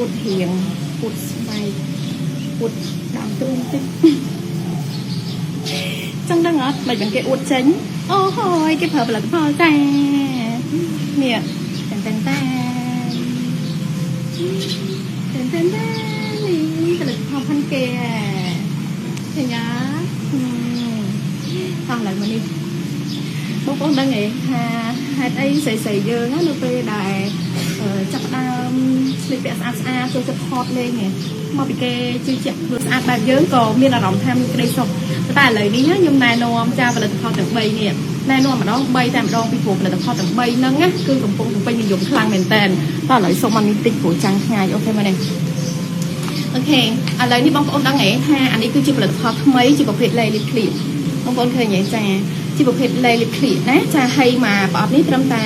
អួតរៀងអួតស្បែកអួតដើមទ្រូងតិចចង់ដឹងអត់មិនបានគេអួតចេញអូហយគេប្រើផលិតផលចានេះតែនតែនតែនតែនតែនតែននេះផលិតផលផាន់គេឃើញអត់តោះឡើយមកនេះបងប្អូនដឹងឯងថាហេតុអីស្រីៗយើងនៅពេលដែលចាប់ដើមស្លៀកពាក់ស្អាតស្អាតចូលចិត្តថតលេងឯងមកពីគេជឿជាក់ខ្លួនស្អាតបែបយើងក៏មានអារម្មណ៍ថាមានក្តីសុខតែឥឡូវនេះខ្ញុំណែនាំចាផលិតផលទាំង3នេះណែនាំម្ដង3តែម្ដងពីព្រោះផលិតផលទាំង3ហ្នឹងណាគឺកំពុងតែពេញនិយមខ្លាំងមែនតើតោះឥឡូវសុំមកនេះតិចព្រោះចាំងថ្ងៃ OK មកនេះ OK ឥឡូវនេះបងប្អូនដឹងឯងថាអានេះគឺជាផលិតផលថ្មីជាប្រភេទ លេលាបក្លៀកបងប្អូនឃើញទេចាជាប្រភេទ លេលាបក្លៀកណាចាហើយមកប្រអប់នេះត្រឹមតែ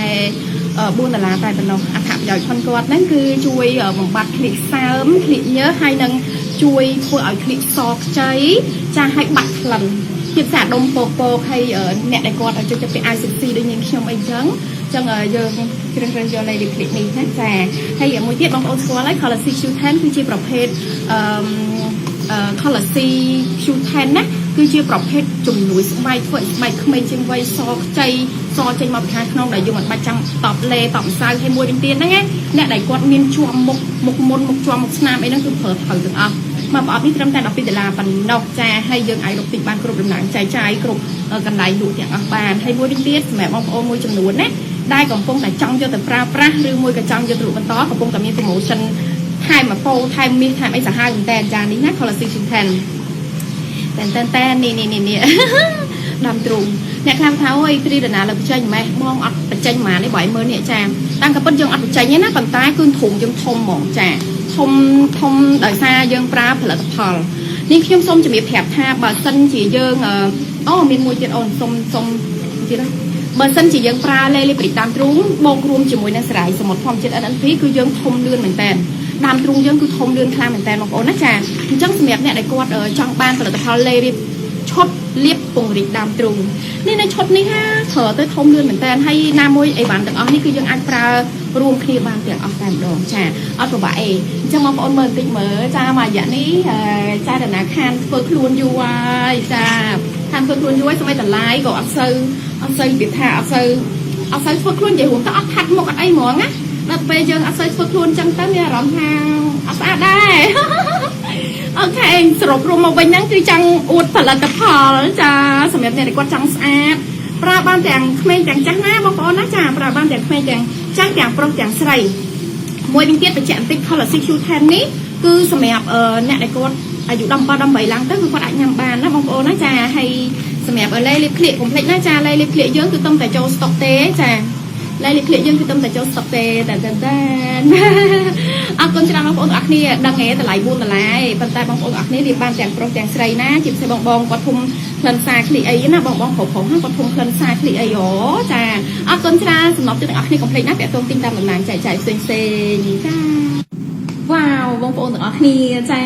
4ដុល្លារតែប៉ុណ្ណោះអត្ថប្រយោជន៍ផងគាត់ហ្នឹងគឺជួយបំបត្តិក្លៀកសើមក្លៀកញើសហើយនឹងជួយធ្វើឲ្យក្លៀកសខ្ចីចាឲ្យបាត់ក្លិនជាពិសេសអាដុំពកពកហើយអ្នកដែលគាត់ឲ្យចូលចិត្តពាក់អាវ sexy ដូចនាងខ្ញុំអីចឹងចឹងយើងជ្រើសរើសយកលេលាបក្លៀកនេះណាចាហើយមួយទៀតបងប្អូនស្គាល់ហើយ Color C Q10 គឺជាប្រភេទអឺ Color C Q10 ណាគឺជាប្រភេទជំនួយស្បែកធ្វើឲ្យស្បែកក្មេងជាងវ័យសខ្ចីសចេញមកពីខាងក្នុងដែលយើងមិនបាច់ចាំតបលេតបម្សៅហើយមួយវិញទៀតហ្នឹងណាអ្នកដែលគាត់មានជាប់មុខមុខមុនមុខជាប់មុខស្នាមអីហ្នឹងគឺប្រើត្រូវទាំងអស់មកប្រអប់នេះត្រឹមតែ12ដុល្លារប៉ុណ្ណោះចាហើយយើងអាចរកទិញបានគ្រប់តំណាងចែកចាយគ្រប់កន្លែងលក់ទាំងអស់បានហើយមួយវិញទៀតសម្រាប់បងប្អូនមួយចំនួនណាដែលកំពុងតែចង់យកទៅប្រើប្រាស់ឬមួយក៏ចង់យកទៅលក់បន្តកំពុងតែមាន promotion ថែមម៉ូតូថែមមាសថែមអីសាហាវមែនតើចានេះណា Color 10 តែនតែនតែននេះនេះនេះនេះ ដើមទ្រូងអ្នកខ្លះថាអូយទ្រីដណាលើបញ្ចេញម៉េះបងអត់បញ្ចេញហ្មងនេះបើឲ្យមើលនេះចាតាមក៏ពិតយើងអត់បញ្ចេញទេណាប៉ុន្តែគឺធំយើងធំហ្មងចាធំធំដោយសារយើងប្រើផលិតផលនេះខ្ញុំសូមជំរាបប្រាប់ថាបើសិនជាយើងអូមានមួយទៀតអូនសុំសុំទៀតណាបើសិនជាយើងប្រើលេលីប្រិកតាមទ្រូងបូករួមជាមួយនឹងសារាយសមុទ្រធម្មជាតិ NNP គឺយើងធំលឿនមែនតើដើមទ្រូងយើងគឺធំលឿនខ្លាំងមែនតើបងប្អូនណាចាអញ្ចឹងសម្រាប់អ្នកដែលគាត់ចង់បានផលិតផលលេរៀបឈុតលាបពង្រីកដើមទ្រូងនេះនៅឈុតនេះហាប្រើទៅធំលឿនមែនតើហើយណាមួយអីវ៉ាន់ទាំងអស់នេះគឺយើងអាចប្រើរួមគ្នាបានទាំងអស់តែម្ដងចាអត់ពិបាកអីអញ្ចឹងបងប្អូនមើលបន្តិចមើលចាមួយរយៈនេះចារណាខានធ្វើខ្លួនយូរហើយចាខានធ្វើខ្លួនយូរហើយសម័យតម្លៃក៏អត់សូវវាថាអត់សូវធ្វើខ្លួននិយាយរួមទៅអត់ថាត់មុខអត់អីហ្មងណាដល់ពេលយើងអត់សូវធ្វើខ្លួនអញ្ចឹងទៅមានអារម្មណ៍ថាអត់ស្អាតដែរ OK សរុបរួមមកវិញហ្នឹងគឺចង់អួតផលិតផលចាសម្រាប់អ្នកដែលគាត់ចង់ស្អាតប្រើបានទាំងក្មេងទាំងចាស់ណាបងប្អូនណាចាប្រើបានទាំងក្មេងទាំងចាស់ទាំងប្រុសទាំងស្រីមួយវិញទៀតបញ្ជាក់បន្តិច Color CQ10 នេះគឺសម្រាប់អ្នកដែលគាត់អាយុ17 18ឡើងទៅគឺគាត់អាចញ៉ាំបានណាបងប្អូនណាចាហើយសម្រាប់លេលាបក្លៀកកុំភ្លេចណាចាលេលាបក្លៀកយើងគឺទំតែចូលស្តុកទេចាលេលាបក្លៀកយើងគឺទំតែចូលស្តុកទេតែតែតែអរគុណច្រើនបងប្អូនទាំងអស់គ្នាដឹងទេតម្លៃ4ដុល្លារឯងប៉ុន្តែបងប្អូនទាំងអស់គ្នារៀបបានទាំងប្រុសទាំងស្រីណាជាពិសេសបងបងគាត់ធំក្លិនសាក្លីអីណាបងបងប្រុសប្រុសគាត់ធំក្លិនសាក្លីអីអូចាអរគុណច្រើនសំណប់ទាំងអស់គ្នាកុំភ្លេចណាតាក់ទងទិញតាមតំណាងចែកចាយផ្សេងផ្សេងចាវ៉ាវបងប្អូនទាំងអស់គ្នាចា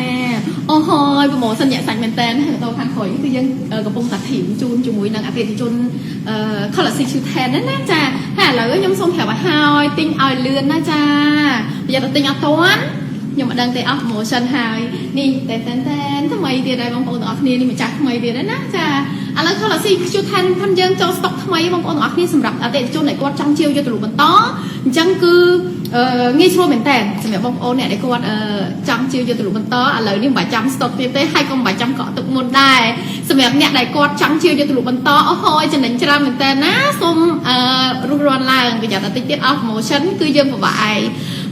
អូហយ promotion ញាក់សាច់មែនតើហើយទៅខាងក្រោយគឺយើងកំពុងតែធីមជូនជាមួយនឹងអតិថិជនអឺ Color 610 ណាណាចាហើយឥឡូវខ្ញុំសូមប្រាប់ឲ្យហើយទិញឲ្យលឿនណាចាប្រយ័ត្នតែទិញអត់ទាន់ខ្ញុំមិនដឹងទេអស់ promotion ហើយនេះតែតែតែថ្មីទៀតហើយបងប្អូនទាំងអស់គ្នានេះម្ចាស់ថ្មីទៀតណាចាឥឡូវ Color Q10 ផាន់យើងចូលស្តុកថ្មីបងប្អូនទាំងអស់គ្នាសម្រាប់អតិថិជនដែលគាត់ចង់ជាវយកទៅលក់បន្តអញ្ចឹងគឺងាយស្រួលមែនតើសម្រាប់បងប្អូនអ្នកដែលគាត់ចង់ជាវយកទៅលក់បន្តឥឡូវនេះមិនបាច់ចាំស្តុកទៀតទេហើយក៏មិនបាច់ចាំកក់ទុកមុនដែរសម្រាប់អ្នកដែលគាត់ចង់ជាវយកទៅលក់បន្តអូហូយចំណេញច្រើនមែនតើណាសូមរុះរាន់ឡើងប្រយ័ត្នតែតិចទៀតអស់ promotion គឺយើងពិបាកឯង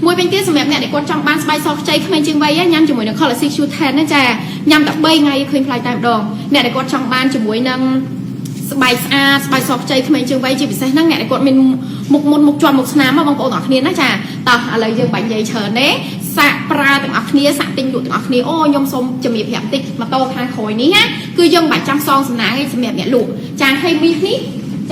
មួយវិញទៀតសម្រាប់អ្នកដែលគាត់ចង់បានស្បែកសខ្ចីក្មេងជាងវ័យញ៉ាំជាមួយនឹង Color Q10 ណាចាញ៉ាំតែ3ថ្ងៃឃើញប្លែកតែម្ដងអ្នកដែលគាត់ចង់បានជាមួយនឹងស្បែកស្អាតស្បែកសខ្ចីក្មេងជាងវ័យជាពិសេសហ្នឹងអ្នកដែលគាត់មានមុខមុនមុខជាប់មុខស្នាមបងប្អូនទាំងអស់គ្នាណាចាតោះឥឡូវយើងបាច់និយាយច្រើនទេសាកប្រើទាំងអស់គ្នាសាកទិញលក់ទាំងអស់គ្នាអូខ្ញុំសូមជំរាបប្រាប់តិចម៉ូតូខាងក្រោយនេះណាគឺយើងមិនបាច់ចាំសងសំណាងទេសម្រាប់អ្នកលក់ចាហើយមាសនេះ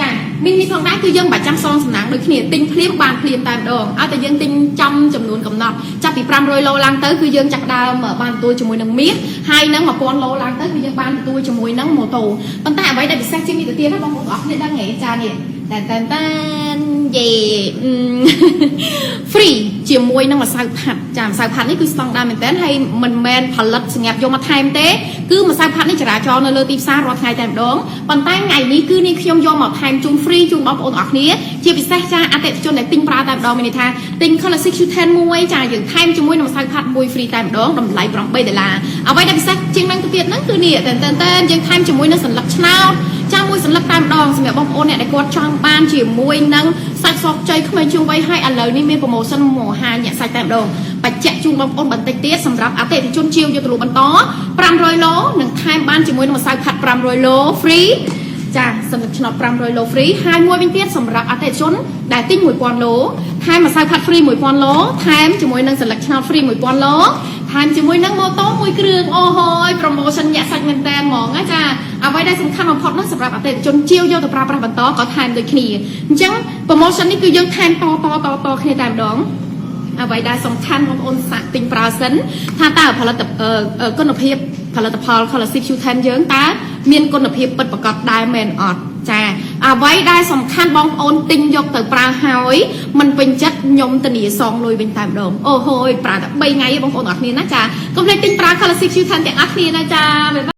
ចាមាសនេះផងដែរគឺយើងមិនបាច់ចាំសងសំណាងដូចគ្នាទិញភ្លាមបានភ្លាមតែម្ដងឲ្យតែយើងទិញចំចំនួនកំណត់ចាប់ពី500ឡូឡើងទៅគឺយើងចាប់ដើមបានទទួលជាមួយនឹងមាសហើយនឹង1000ឡូឡើងទៅគឺយើងបានទទួលជាមួយនឹងម៉ូតូប៉ុន្តែអ្វីដែលពិសេសជាងនេះទៅទៀតណាបងប្អូនទាំងអស់គ្នាដឹងហ៎ចានេះតែនតែនតែន យេ free ជាមួយនឹងម្សៅផាត់ចាម្សៅផាត់នេះគឺស្តង់ដារមែនតើហើយមិនមែនផលិតសម្រាប់យកមកថែមទេគឺម្សៅផាត់នេះចរាចរណ៍នៅលើទីផ្សាររាល់ថ្ងៃតែម្ដងប៉ុន្តែថ្ងៃនេះគឺនេះខ្ញុំយកមកថែមជូន free ជូនបងប្អូនទាំងអស់គ្នាជាពិសេសចាអតិថិជនដែលទិញប្រើតែម្ដងមានន័យថាទិញ Color Q10 មួយចាយើងថែមជាមួយនឹងម្សៅផាត់មួយ free តែម្ដងតម្លៃ8ដុល្លារអ្វីដែលពិសេសជាងនឹងទៅទៀតហ្នឹងគឺនេះតែតែតែយើងថែមជាមួយនឹងសន្លឹកឆ្នោតចាមួយសន្លឹកតែម្ដងសម្រាប់បងប្អូនអ្នកដែលគាត់ចង់បានជាមួយនឹងសាច់សខ្ចីក្មេងជាងវ័យហើយឥឡូវនេះមាន promotion មហាញាក់សាច់តែម្ដងបញ្ជាក់ជូនបងប្អូនបន្តិចទៀតសម្រាប់អតិថិជនជាវយកទៅលក់បន្ត500ឡូនឹងថែមបានជាមួយនឹងម្សៅផាត់500ឡូ free ចាសន្លឹកឆ្នោត500ឡូ free ហើយមួយវិញទៀតសម្រាប់អតិថិជនដែលទិញ1000ឡូថែមម្សៅផាត់ free 1000ឡូថែមជាមួយនឹងសន្លឹកឆ្នោត free 1000ឡូថែមជាមួយនឹងម៉ូតូមួយគ្រឿងអូហូយ promotion ញាក់សាច់មែនតែនហ្មងណាចាអ្វីដែលសំខាន់បំផុតនោះសម្រាប់អតិថិជនជាវយកទៅប្រើប្រាស់បន្តក៏ថែមដូចគ្នាអញ្ចឹង promotion នេះគឺយើងថែមតតតតគ្នាតែម្ដងអ្វីដែលសំខាន់បងប្អូនសាកទិញប្រើសិនថាតើផលិតគុណភាពផលិតផល Color Q10 យើងតើមានគុណភាពពិតប្រាកដដែរមែនអត់ចាអ្វីដែលសំខាន់បងប្អូនទិញយកទៅប្រើហើយមិនពេញចិត្តខ្ញុំធានាសងលុយវិញតែម្ដងអូហូយប្រើតែ3ថ្ងៃទេបងប្អូនទាំងអស់គ្នាណាចាកុំភ្លេចទិញប្រើ Color Q10 ទាំងអស់គ្នាណាចា។